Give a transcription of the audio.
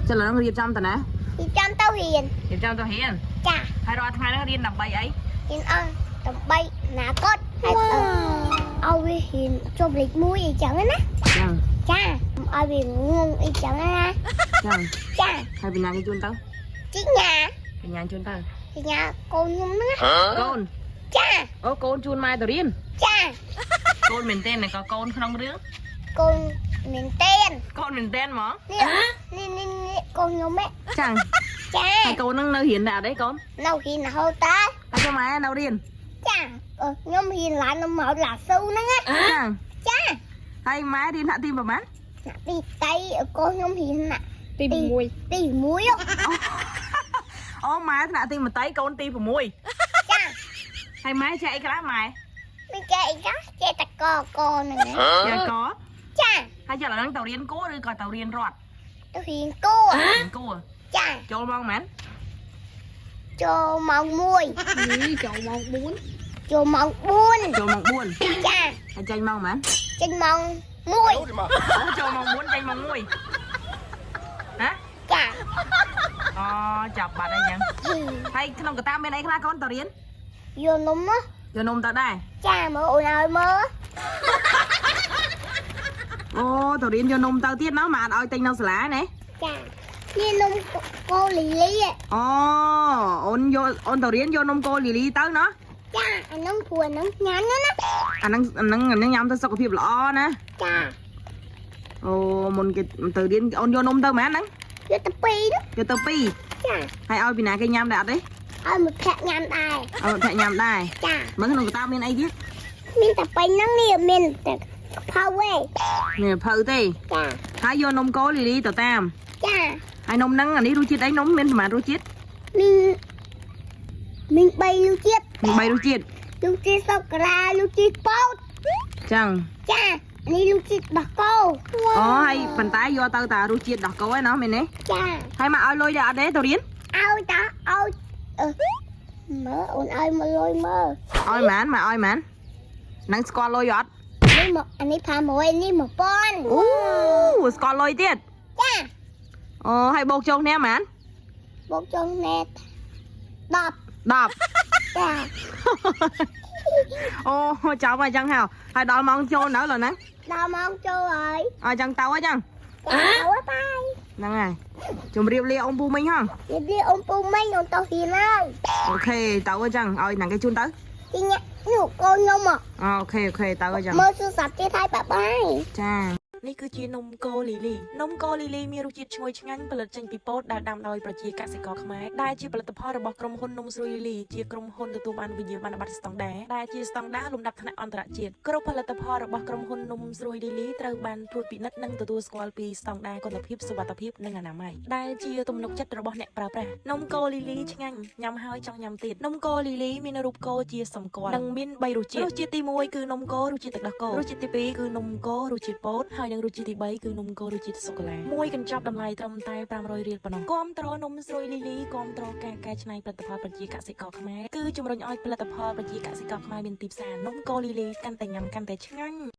ចុះឥឡូវរៀបចំតាណា រៀបចំទៅរៀន រៀបចំទៅរៀន ចា ហើយរាល់ថ្ងៃហ្នឹងរៀនដើម្បីអី រៀនអស់ដើម្បីអនាគតហើយឲ្យវារៀនចប់លេខ1អីចឹងណា ចឹង ចាឲ្យវាងងអីចឹងណា ចឹង ចា ហើយបញ្ញាគេជូនទៅ ជីញ៉ា បញ្ញាជូនទៅ ជីញ៉ាកូនខ្ញុំហ្នឹងណា កូន ចា អូកូនជូនម៉ែទៅរៀន ចា កូនមែនទេណាក៏កូនក្នុងរឿង កូនមែនទេ កូនមែនទេហ្មង នេះនេះនេះនេះកូនខ្ញុំហ៎ ចឹង ចា ហើយកូនហ្នឹងនៅរៀនដែរអត់ទេកូន នៅរៀនរហូតតា ហើយចុះម៉ែនៅរៀន ចាខ្ញុំរៀនឡាននៅមកឡាស៊ូហ្នឹងណា ចឹង ចា ហើយម៉ែរៀនថ្នាក់ទីប្រហែល ណាទីតៃកូនខ្ញុំរៀនណា ទី6 ទី1 អូម៉ែថ្នាក់ទី1តៃកូនទី6 ចា ហើយម៉ែចេះអីខ្លះម៉ែ មានចេះអីខ្លះចេះតែកកហ្នឹងណា ចេះក ចា ហើយចុះឥឡូវហ្នឹងទៅរៀនគួរឬក៏ទៅរៀនរត់ ទៅរៀនគួរ រៀនគួរ ចា ចូលម៉ោងប៉ុន្មាន ចូលម៉ោង នេះចូលម៉ោង 1ចូលម៉ោង ចូលម៉ោង4 4ចា ហើយចេញម៉ោងប៉ុន្មាន ចេញម៉ោង1 អូចូលម៉ោង4ចេញម៉ោង1ហ៎ ចា អូចាប់បាត់ហើយចឹងហើយក្នុងកតាមានអីខ្លះកូនទៅរៀន យកនំមក យកនំទៅដែរ ចាមើលអូនឲ្យមើល អូទៅរៀនយកនំទៅទៀតណោះមកអត់ឲ្យទិញនៅសាលាណា ចានេះនំគោលីលី អូអូនយកអូនទៅរៀនយកនំគោលីលីទៅណោះ ចាអាហ្នឹងព្រោះអាហ្នឹងញ៉ាំណាណា អាហ្នឹងអាហ្នឹងអាហ្នឹងញ៉ាំទៅសុខភាពល្អណា ចា អូមុនគេទៅរៀនអូនយកនំទៅហ្មងហ្នឹង យកទៅពីរ យកទៅពីរ ចា ហើយឲ្យពីណាគេញ៉ាំដែរអត់ទេ ឲ្យមកភ័ក្រញ៉ាំដែរ ឲ្យមិត្តភក្តិញ៉ាំដែរ ចា មើលក្នុងកតាមានអីទៀត មានតែពេញហ្នឹងនេះមានតែផៅឯង មានភៅទេ ចា ហើយយកនំគោលីលីទៅតាម ចា ហើយនំហ្នឹងអានេះរសជាតិអីនំមានប្រហែលរសជាតិ មានមាន3លូជាតិ មាន3រសជាតិ លូជាតិសូក្រាលូជាតិពោត ចឹង ចានេះលូជាតិដោះគោ អូហើយប៉ុន្តែយកទៅតារសជាតិដោះគោឯណោះមែនទេ ចា ហើយមកឲ្យលុយដែរអត់ទេទៅរៀន ឲ្យតាឲ្យអឺមើលអូនឲ្យមកលុយមើល ឲ្យហ្មងមកឲ្យហ្មងនឹងស្គាល់លុយអត់ នេះមកអានេះ500នេះ1000 អូស្គាល់លុយទៀត ចា អូហើយបូកចូលគ្នាហ្មង បូកចុងណែត10 10 ចា អូចាប់ហើយចឹងហើយហើយដល់ម៉ោងចូលនៅឡើយណា ដល់ម៉ោងចូលហើយ អើចឹងទៅហើយចឹង ចាទៅបាយ ហ្នឹងហើយជំរាបលាអ៊ំពូមីងហង និយាយអ៊ំពូមីងអូនទៅហ៊ានហើយ OK ទៅហើយចឹងឲ្យណាគេជូនទៅ ទីញ៉ានោះកូនខ្ញុំមក OK OK ទៅហើយចឹង មើលទូរស័ព្ទទៀតហើយ bye bye ចា នេះគឺជានំគោលីលីនំគោលីលីមានរសជាតិឈ្ងុយឆ្ងាញ់ផលិតចេញពីពោតដែលដាំដោយប្រជាកសិករខ្មែរដែលជាផលិតផលរបស់ក្រុមហ៊ុននំស្រួយលីលីជាក្រុមហ៊ុនទទួលបានវិញ្ញាបនបត្រស្តង់ដារដែលជាស្តង់ដារលំដាប់ថ្នាក់អន្តរជាតិគ្រប់ផលិតផលរបស់ក្រុមហ៊ុននំស្រួយលីលីត្រូវបានត្រួតពិនិត្យនិងទទួលស្គាល់ពីស្តង់ដារគុណភាពសុវត្ថិភាពនិងអនាម័យដែលជាទំនុកចិត្តរបស់អ្នកប្រើប្រាស់នំគោលីលីឆ្ងាញ់ញ៉ាំហើយចង់ញ៉ាំទៀតនំគោលីលីមានរូបគោជាសម្គាល់និងមាន3រសជាតិរសជាតិទី1គឺនំគោរសជាតិទឹកដោះគោរសជាតិទី2គឺនំគោរសជាតិពោតហើយនិងរសជាតិទី3គឺនំគោរសជាតិសូកូឡាមួយកញ្ចប់តម្លៃត្រឹមតែ500រៀលប៉ុណ្ណោះគាំទ្រនំស្រួយលីលីគាំទ្រការកែច្នៃផលិតផលប្រជាកសិករខ្មែរគឺជំរុញឲ្យផលិតផលប្រជាកសិករខ្មែរមានទីផ្សារនំគោលីលីកាន់តែញ៉ាំកាន់តែឆ្ងាញ់។